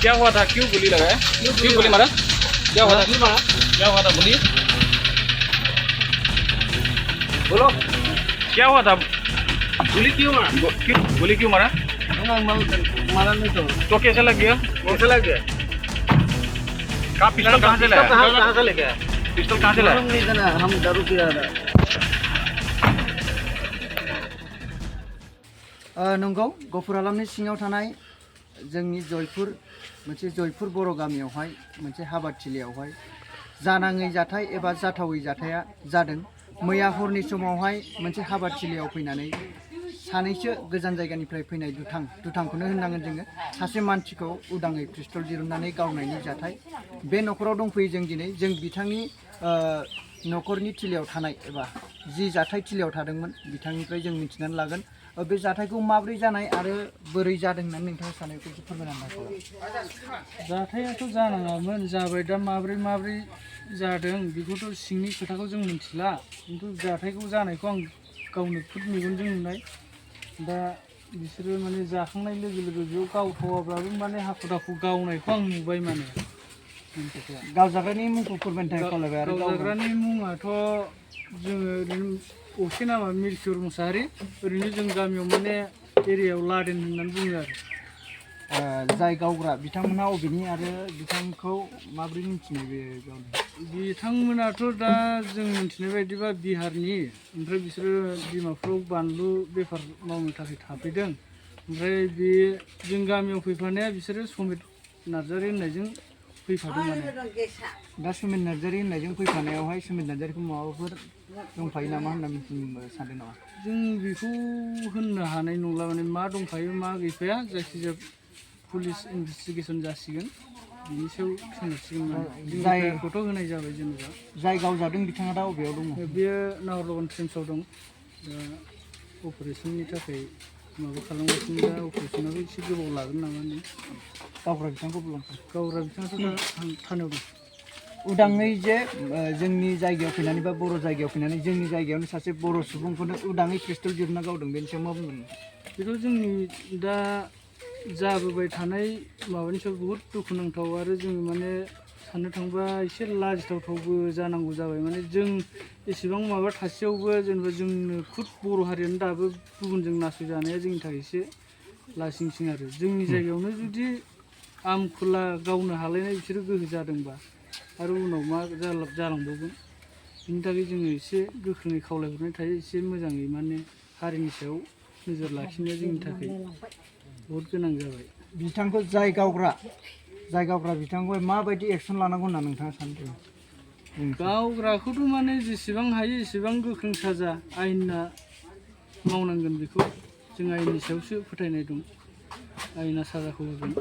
क्या हुआ था, क्यों गोली लगा है, क्यों गोली मारा, क्या हुआ था, क्या हुआ था, बोलिए, बोलो क्या हुआ था, गोली क्यों मारा, गोली क्यों मारा, मारा नहीं तो कैसे लग गया, कहाँ पिस्टल कहाँ से लाया, कहाँ से लेके आया? पिस्टल कहाँ से लाया, नहीं जाना, हम दारू पी रहा था। नंगौ गफुर हालामनि सिङाव थानाय जोंनि जयपुर मोनसे जयपुर बर' गामियावहाय मोनसे हाबाथिलियावहाय जानाङै जाथाय एबा जाथावै जाथाया जादों। मैया हरनि समावहाय मोनसे हाबाथिलियाव फैनानै सानैसो गोजान जायगानिफ्राय फैनाय दुथांखौनो होननांगोन जोङो, सासे मानसिखौ उदाङै पिस्तल दिरुननानै गावनायनि जाथाय बे न'खराव दंफैयो जों दिनै। जों बिथांनि न'खरनि थिलियाव थानाय एबा जि जाथाय थिलियाव थादोंमोन बिथांनिफ्राय जों मिथिनानै लागोन बे जाथायखौ माबोरै जानाय आरो बोरै जादों होननानै नोंथाङा साननायखौ एसे फोरमायनानै होदो। जाथायाथ' जानाङामोन, जाबाय दा माबोरै जादों बेखौथ' सिंनि खोथाखौ जों मिथिला, खिन्थु जाथायखौ जानायखौ आं गावनो खुद मेगनजों नुनाय। दा बिसोरो माने जाखांनाय लोगो लोगो बेयाव गावथावाब्लाबो माने हाखु दाखु गावनायखौ आं नुबाय माने। गावजाग्रानि मुंखौ फोरमायनो थाखाय खावलायबाय आरो गावजाग्रानि मुङाथ' जोङो ओरैनो असे नामा मिरखुर मुसाहारि, ओरैनो जों गामियाव माने एरियायाव लादेन होननानै बुङो आरो। जाय गावग्रा बिथांमोना अबेनि आरो बिथांखौ माबोरै मिथिनाय बे गावनि? बिथांमोनाथ' दा जों मिथिनाय बायदिबा बिहारनि, ओमफ्राय बिसोरो डिमापुराव बानलु बेफार मावनो थाखाय थाफैदों। ओमफ्राय बे जों गामियाव फैफानाया बिसोरो समित नार्जारि होननायजों फैफादों माने। दा सुमित नार्जारि होननायजों फैफानायावहाय सुमित नार्जारिखौ माबाफोर दंफायो नामा होनना मिथिनो सानदों नामा? जों बेखौ होननो हानाय नंला माने, मा दंफायो मा गैफाया, जायखिजाया पुलिस इनभेस्टिगेसन जासिगोन, बिनि सायाव सोंसिगोन माने। जायखौथ' होनाय जाबाय जेनेबा। जाय गावजादों बिथाङा दा अबेयाव दङ? बेयो नाहरलगन ट्रेन्सआव दं, दा अपारेसननि थाखाय माबा खालामगासिनो, दा अपारेसनाबो एसे गोबाव लागोन नामा नै। गावग्रा बिथांखौ बुंलांखो? गावग्रा बिथाङाथ' दा थानायाव दं। उदाङै जे जोंनि जायगायाव फैनानै बा बर' जायगायाव फैनानै जोंनि जायगायावनो सासे बर' सुबुंखौनो उदाङै पिस्तल दिरुनना गावदों, बेनि सायाव मा बुंगोन? बेथ' जोंनि दा जाबोबाय थानाय माबानि सायाव बहुद दुखुनांथाव, आरो जों माने साननो थांबा एसे लाजिथावथावबो जानांगौ जाबाय। माने जों एसेबां माबा थासेयावबो जेनेबा जोंनो खुद बर' हारियानो दाबो गुबुनजों नासयजानाया जोंनि थाखाय एसे लासिंसिं आरो। जोंनि जायगायावनो जुदि आमखुला गावनो हालायनाय बिसोरो गोहो जादोंबा आरो उनाव मा जालांबावगोन, बिनि थाखाय जोङो एसे गोख्रोङै खावलायहरनाय थायो, एसे मोजाङै माने हारिनि सायाव नोजोर लाखिनाया जोंनि थाखाय बहुद गोनां जाबाय। बिथांखौ जाय गावग्रा बिथांखौहाय माबायदि एक्सन लानांगौ होनना नोंथाङा सानदों? गावग्राखौथ' माने जेसेबां हायो एसेबां गोख्रों साजा आयेना मावनांगोन, बेखौ जों आयेननि सायावसो फोथायनाय दं, आयेना साजाखौ होगोन।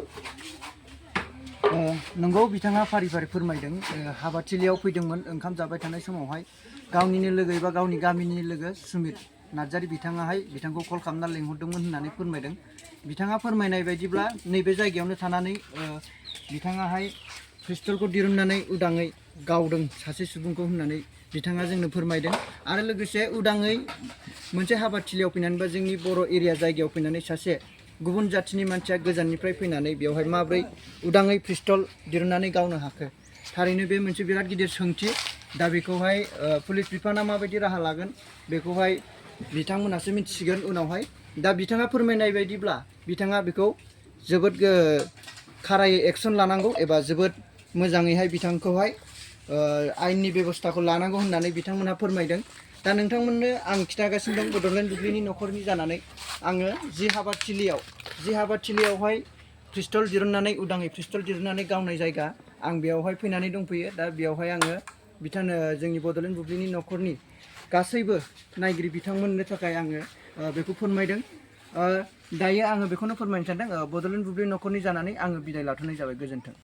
नंगौ, बिथाङा फारि फारि फोरमायदों। हाबाथिलियाव फैदोंमोन ओंखाम जाबाय थानाय समावहाय गावनिनो लोगो एबा गावनि गामिनि लोगो सुमित नार्जारि बिथाङाहाय बिथांखौ कल खालामना लिंहरदोंमोन होननानै फोरमायदों। बिथाङा फोरमायनाय बायदिब्ला नैबे जायगायावनो थानानै बिथाङाहाय पिस्तलखौ दिरुननानै उदाङै गावदों सासे सुबुंखौ होननानै बिथाङा जोंनो फोरमायदों। आरो लोगोसे उदाङै मोनसे हाबाथिलियाव फैनानै बा जोंनि बर' एरिया जायगायाव फैनानै सासे गुबुन जाथिनि मानसिया गोजाननिफ्राय फैनानै बेवहाय माब्रै उदाङै पिस्तल दिरुननानै गावनो हाखो, थारैनो बे मोनसे बिराद गिदिर सोंथि। दा बेखौहाय पुलिस बिफाना माबायदि राहा लागोन बेखौहाय बिथांमोनासो मिथिसिगोन उनावहाय। दा बिथाङा फोरमायनाय बायदिब्ला बिथाङा बेखौ जोबोद खारायै एक्सन लानांगौ एबा जोबोद मोजाङैहाय बिथांखौहाय आयेननि बेब'स्थाखौ लानांगौ होननानै बिथांमोनहा फोरमायदों। दा नोंथांमोननो आं खिन्थागासिनो दं, बड'लेण्ड बुब्लिनि न'खरनि जानानै आङो जि हाबाथिलियावहाय पिस्तल दिरुननानै उदाङै पिस्तल दिरुननानै गावनाय जायगा, आं बेयावहाय फैनानै दंफैयो। दा बेयावहाय आङो बिथांनो जोंनि बड'लेण्ड बुब्लिनि न'खरनि गासैबो नायगिरि बिथांमोननो थाखाय आङो बेखौ फोरमायदों। दायो आङो बेखौनो फोरमायनो सानदों, बड'लेण्ड बुब्लि न'खरनि जानानै आङो बिदाय लाथ'नाय जाबाय। गोजोन्थों।